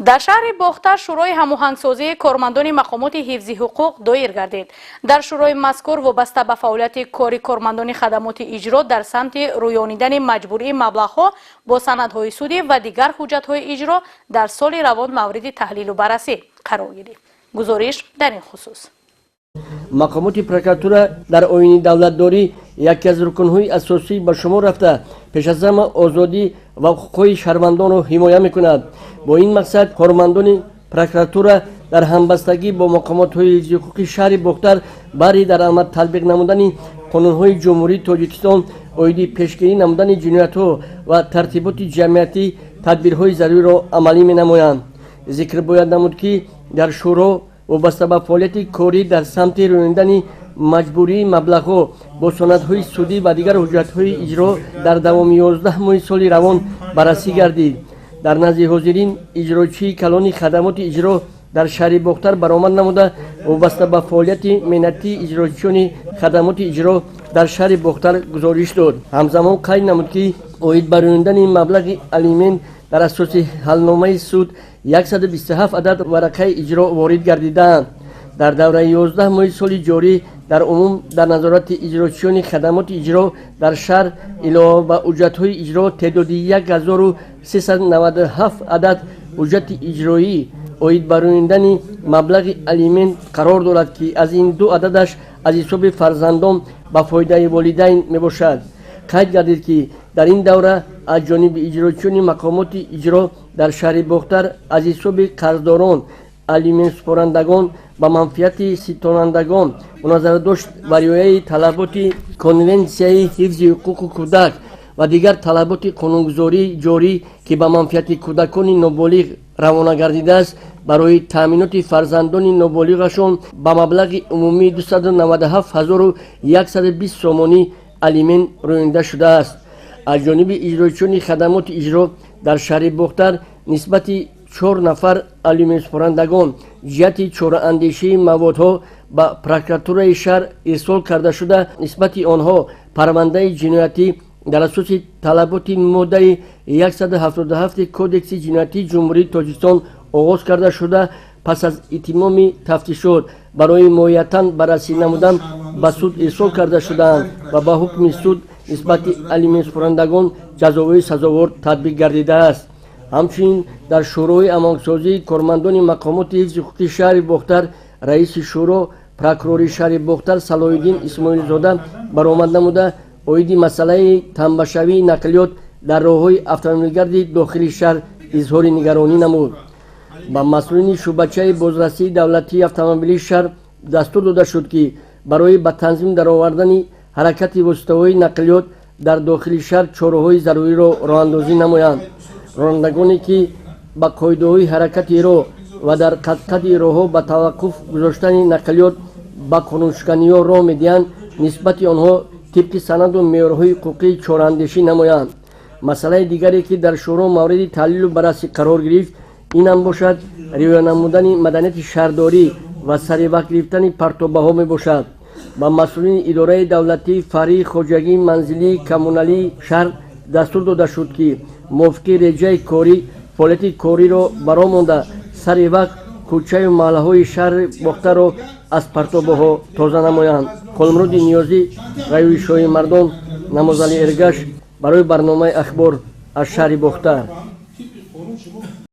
Дар шаҳри Бохтар Шӯрои ҳамоҳангсозии кормандони мақомоти ҳифзи ҳуқуқ доир гардид. Дар шӯрои мазкур вобаста ба фаъолияти кори кормандони хадамоти иҷро дар самти рӯёнидани маҷбурии маблағҳо бо санадҳои судӣ ва дигар ҳуҷҷатҳои иҷро дар соли равон мавриди таҳлилу баррасӣ қарор гирифт. Гузориш дар ин хусус. Мақомоти прокуратура дар оини давлатдорӣ яке аз рукнҳои асосӣ ба шумор рафта, пеш аз ҳама озодӣ ва ҳуқуқҳои шаҳрвандонро ҳимоя мекунад. Бо ин мақсад кормандони прокуратура дар ҳамбастагӣ бо мақомотҳои ҳифзи ҳуқуқи шаҳри Бохтар баҳри дар амал татбиқ намудани қонунҳои Ҷумҳурии Тоҷикистон оиди пешгирӣ намудани ҷиноятҳо ва тартиботи ҷамъиятӣ тадбирҳои заруриро амалӣ менамоянд. Зикр бояд намуд, ки дар шӯро вобаста ба фаъолияти корӣ дар самти рӯёнидани маҷбурии маблағҳо бо санадҳои судӣ ва дигар ҳуҷҷатҳои иҷро дар давоми 11 моҳи соли равон баррасӣ гардид. Дар назди ҳозирин иҷрочии калони хадамоти иҷро дар шаҳри Бохтар баромад намуда, вобаста ба фаъолияти меҳнатии иҷрочиёни хадамоти иҷро дар шаҳри Бохтар гузориш дод. Ҳамзамон қайд намуд, ки оид ба рӯёнидани маблағи алимент дар асоси ҳалномаи суд 127 адад варақаи иҷро ворид гардидаанд. Дар давраи 11 моҳи соли ҷорӣ дар умум дар назорати иҷрочиёни хадамоти иҷро дар шаҳр илова ба ҳуҷҷатҳои иҷро теъдоди 1397 адад ҳуҷҷати иҷроӣ оид ба рӯёнидани маблағи алимент қарор дорад, ки аз ин ду ададаш аз ҳисоби фарзандон ба фоидаи волидайн мебошад. Қайд гардид, ки дар ин давра аз ҷониби иҷрочиёни мақомоти иҷро дар шаҳри Бохтар аз ҳисоби қарздорон, алиментсупорандагон ба манфиати ситонандагон бо назардошт ва риояи талаботи Конвенсияи ҳифзи ҳуқуқи кӯдак ва дигар талаботи қонунгузории ҷорӣ, ки ба манфиати кӯдакони ноболиғ равона гардидааст, барои таъминоти фарзандони ноболиғашон ба маблағи умумии 297 120 сомонӣ алимент рӯёнида шудааст. Аз ҷониби иҷрочиёни хадамоти иҷро дар шаҳри Бохтар нисбати чор нафар алиментсупорандагон ҷиҳати чораандешии маводҳо ба прокуратураи шаҳр ирсол карда шуда, нисбати онҳо парвандаи ҷиноятӣ дар асоси талаботи моддаи 177 Кодекси ҷиноятии Ҷумҳурии Тоҷикистон оғоз карда шуда, пас аз итмоми тафтишот барои моҳиятан баррасӣ намудан ба суд ирсол карда шудаанд ва ба ҳукми суд нисбати алиментсупорандагон ҷазоҳои сазовор татбиқ гардидааст. Ҳамчунин дар Шӯрои ҳамоҳангсозии кормандони мақомоти ҳифзи ҳуқуқи шаҳри Бохтар раиси шӯро, прокурори шаҳри Бохтар Салоҳиддин Исмоилзода баромад намуда, оиди масъалаи тамбашавии нақлиёт дар роҳҳои автомобилгарди дохили шаҳр изҳори нигаронӣ намуд. Ба масъулини шӯъбачаи бозрасии давлатии автомобилии шаҳр дастур дода шуд, ки барои ба танзим даровардани ҳаракати воситаҳои нақлиёт дар дохили шаҳр чораҳои заруриро роҳандозӣ намоянд. Ронандагоне, ки ба қоидаҳои ҳаракати роҳ ва дар қадқади роҳҳо ба таваққуф гузоштани нақлиёт ба қонуншиканиҳо роҳ медиҳанд, нисбати онҳо тибқи санаду меъёрҳои ҳуқуқӣ чораандешӣ намоянд. Масъалаи дигаре, ки дар шӯро мавриди таҳлилу баррасӣ қарор гирифт, инам бошад риоя намудани маданияти шаҳрдорӣ ва саривақт гирифтани партобаҳо мебошад. Ба масъулини идораи давлатии фаръии хоҷагии манзилии коммуналии шаҳр дастур дода шуд, ки мувофиқи реҷаи корӣ фаъолияти кориро бароҳ монда, сари вақт кӯчаю маҳаллаҳои шаҳри Бохтарро аз партобаҳо тоза намоянд. Холмуроди Ниёзӣ, Ғаюри Шоҳимардон, Намозали Эргаш барои барномаи «Ахбор» аз шаҳри Бохтар.